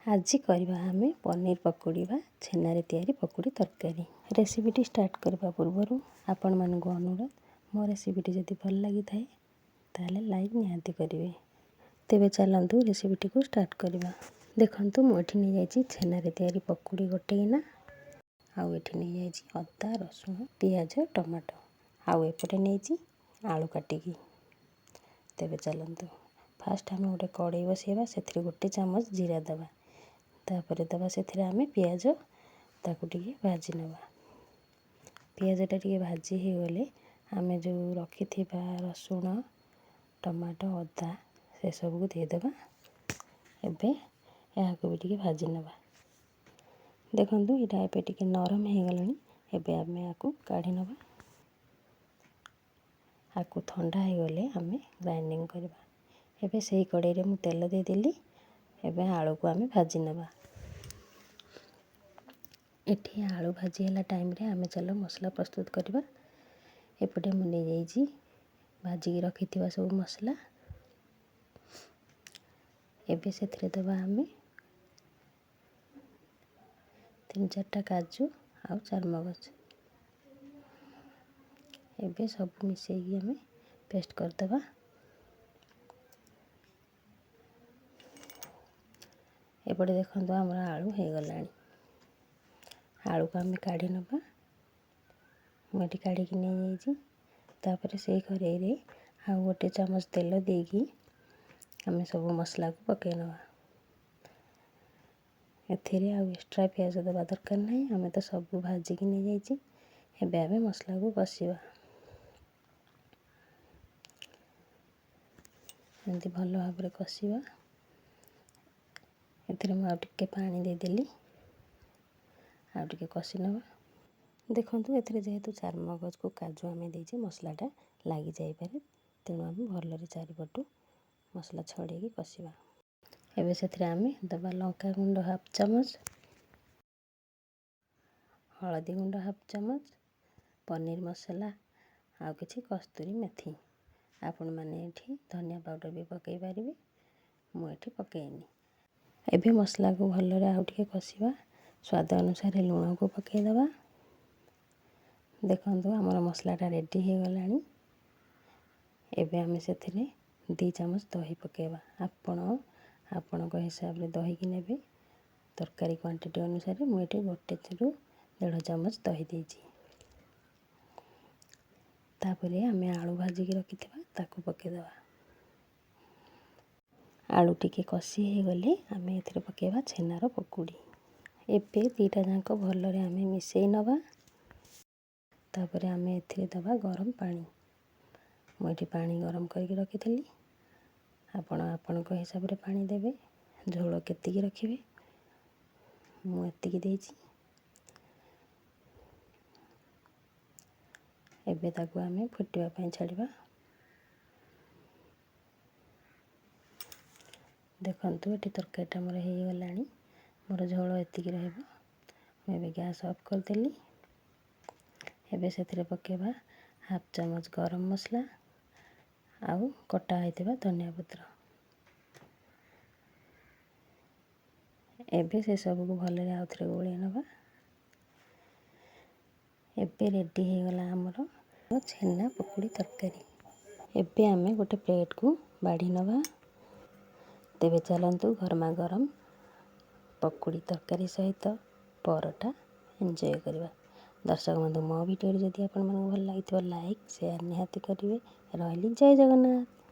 ଆଜି କରିବା ଆମେ ପନିର ପକୁଡ଼ି ବା ଛେନାରେ ତିଆରି ପକୁଡ଼ି ତରକାରୀ। ରେସିପିଟି ଷ୍ଟାର୍ଟ କରିବା ପୂର୍ବରୁ ଆପଣମାନଙ୍କୁ ଅନୁରୋଧ, ମୋ ରେସିପିଟି ଯଦି ଭଲ ଲାଗିଥାଏ ତାହେଲେ ଲାଇକ୍ ନିହାତି କରିବେ। ତେବେ ଚାଲନ୍ତୁ ରେସିପିଟିକୁ ଷ୍ଟାର୍ଟ କରିବା। ଦେଖନ୍ତୁ, ମୁଁ ଏଠି ନେଇଯାଇଛି ଛେନାରେ ତିଆରି ପକୁଡ଼ି ଗୋଟେ ଗିନା, ଆଉ ଏଠି ନେଇଯାଇଛି ଅଦା, ରସୁଣ, ପିଆଜ, ଟମାଟୋ, ଆଉ ଏପଟେ ନେଇଛି ଆଳୁ କାଟିକି। ତେବେ ଚାଲନ୍ତୁ, ଫାଷ୍ଟ ଆମେ ଗୋଟେ କଡ଼େଇ ବସାଇବା। ସେଥିରେ ଗୋଟେ ଚାମଚ ଜିରା ଦେବା। ତାପରେ ଦେବା ସେଥିରେ ଆମେ ପିଆଜ, ତାକୁ ଟିକେ ଭାଜି ନେବା। ପିଆଜଟା ଟିକେ ଭାଜି ହେଇଗଲେ ଆମେ ଯେଉଁ ରଖିଥିବା ରସୁଣ, ଟମାଟୋ, ଅଦା ସେସବୁକୁ ଦେଇଦେବା। ଏବେ ଏହାକୁ ବି ଟିକେ ଭାଜି ନେବା। ଦେଖନ୍ତୁ, ଏଇଟା ଏବେ ଟିକେ ନରମ ହେଇଗଲାଣି। ଏବେ ଆମେ ଏହାକୁ କାଢ଼ି ନେବା। ଆକୁ ଥଣ୍ଡା ହେଇଗଲେ ଆମେ ଗ୍ରାଇଣ୍ଡିଙ୍ଗ କରିବା। ଏବେ ସେଇ କଡ଼େଇରେ ମୁଁ ତେଲ ଦେଇଦେଲି। ଏବେ ଆଳୁକୁ ଆମେ ଭାଜି ନେବା। ଏଠି ଆଳୁ ଭାଜି ହେଲା ଟାଇମ୍ରେ ଆମେ ଚାଲ ମସଲା ପ୍ରସ୍ତୁତ କରିବା। ଏପଟେ ମୁଁ ନେଇଯାଇଛି ଭାଜିକି ରଖିଥିବା ସବୁ ମସଲା। ଏବେ ସେଥିରେ ଦେବା ଆମେ ତିନି ଚାରିଟା କାଜୁ ଆଉ ଚାରମଗଜ। ଏବେ ସବୁ ମିଶାଇକି ଆମେ ପେଷ୍ଟ କରିଦେବା। ଏପଟେ ଦେଖନ୍ତୁ, ଆମର ଆଳୁ ହେଇଗଲାଣି। ଆଳୁକୁ ଆମେ କାଢ଼ି ନେବା। ମୁଁ ଏଠି କାଢ଼ିକି ନେଇଯାଇଛି। ତାପରେ ସେଇ କରେଇରେ ଆଉ ଗୋଟେ ଚାମଚ ତେଲ ଦେଇକି ଆମେ ସବୁ ମସଲାକୁ ପକାଇ ନେବା। ଏଥିରେ ଆଉ ଏକ୍ସଟ୍ରା ପିଆଜ ଦେବା ଦରକାର ନାହିଁ, ଆମେ ତ ସବୁ ଭାଜିକି ନେଇଯାଇଛି। ଏବେ ଆମେ ମସଲାକୁ କଷିବା। ଏମିତି ଭଲ ଭାବରେ କଷିବା। ଏଥିରେ ମୁଁ ଆଉ ଟିକେ ପାଣି ଦେଇଦେଲି। ଆଉ ଟିକେ କଷି ନେବା। ଦେଖନ୍ତୁ, ଏଥିରେ ଯେହେତୁ ଚାରମଗଜକୁ କାଜୁ ଆମେ ଦେଇଛେ, ମସଲାଟା ଲାଗିଯାଇପାରେ। ତେଣୁ ଆମେ ଭଲରେ ଚାରିପଟୁ ମସଲା ଛଡ଼େଇକି କଷିବା। ଏବେ ସେଥିରେ ଆମେ ଦେବା ଲଙ୍କା ଗୁଣ୍ଡ ହାଫ୍ ଚାମଚ, ହଳଦୀ ଗୁଣ୍ଡ ହାଫ୍ ଚାମଚ, ପନିର ମସଲା ଆଉ କିଛି କସ୍ତୁରୀ ମେଥି। ଆପଣମାନେ ଏଠି ଧନିଆ ପାଉଡ଼ର ବି ପକାଇ ପାରିବେ, ମୁଁ ଏଠି ପକାଇନି। ଏବେ ମସଲାକୁ ଭଲରେ ଆଉ ଟିକେ କଷିବା। ସ୍ୱାଦ ଅନୁସାରେ ଲୁଣକୁ ପକାଇଦେବା। ଦେଖନ୍ତୁ, ଆମର ମସଲାଟା ରେଡ଼ି ହେଇଗଲାଣି। ଏବେ ଆମେ ସେଥିରେ 2 ଚାମଚ ଦହି ପକାଇବା। ଆପଣ ଆପଣଙ୍କ ହିସାବରେ ଦହିକି ନେବେ, ତରକାରୀ କ୍ୱାଣ୍ଟିଟି ଅନୁସାରେ। ମୁଁ ଏଠି 1ରୁ 1.5 ଚାମଚ ଦହି ଦେଇଛି। ତାପରେ ଆମେ ଆଳୁ ଭାଜିକି ରଖିଥିବା ତାକୁ ପକାଇଦେବା। ଆଳୁ ଟିକେ କଷି ହେଇଗଲେ ଆମେ ଏଥିରେ ପକାଇବା ଛେନାର ପକୁଡ଼ି। ଏବେ ଦୁଇଟା ଯାକ ଭଲରେ ଆମେ ମିଶାଇ ନେବା। ତାପରେ ଆମେ ଏଥିରେ ଦେବା ଗରମ ପାଣି। ମୁଁ ଏଠି ପାଣି ଗରମ କରିକି ରଖିଥିଲି। ଆପଣ ଆପଣଙ୍କ ହିସାବରେ ପାଣି ଦେବେ, ଝୋଳ କେତିକି ରଖିବେ। ମୁଁ ଏତିକି ଦେଇଛି। ଏବେ ତାକୁ ଆମେ ଫୁଟିବା ପାଇଁ ଛାଡ଼ିବା। ଦେଖନ୍ତୁ, ଏଠି ତରକାରୀଟା ମୋର ହେଇଗଲାଣି। ମୋର ଝୋଳ ଏତିକି ରହିବ। ମୁଁ ଏବେ ଗ୍ୟାସ୍ ଅଫ୍ କରିଦେଲି। ଏବେ ସେଥିରେ ପକାଇବା ହାଫ୍ ଚାମଚ ଗରମ ମସଲା ଆଉ କଟା ହୋଇଥିବା ଧନିଆ ପତ୍ର। ଏବେ ସେସବୁକୁ ଭଲରେ ଆଉ ଥରେ ଗୋଳେଇ ନେବା। ଏବେ ରେଡ଼ି ହେଇଗଲା ଆମର ଛେନା ପକୁଡ଼ି ତରକାରୀ। ଏବେ ଆମେ ଗୋଟେ ପ୍ଲେଟ୍କୁ ବାଢ଼ି ନେବା। ତେବେ ଚାଲନ୍ତୁ ଗରମା ଗରମ ପକୁଡ଼ି ତରକାରୀ ସହିତ ପରଟା ଏନ୍ଜୟ କରିବା। ଦର୍ଶକ ବନ୍ଧୁ, ମୋ ଭିଡ଼ିଓଟି ଯଦି ଆପଣମାନଙ୍କୁ ଭଲ ଲାଗିଥିବ, ଲାଇକ୍, ସେୟାର ନିହାତି କରିବେ। ରହିଲି, ଜୟ ଜଗନ୍ନାଥ।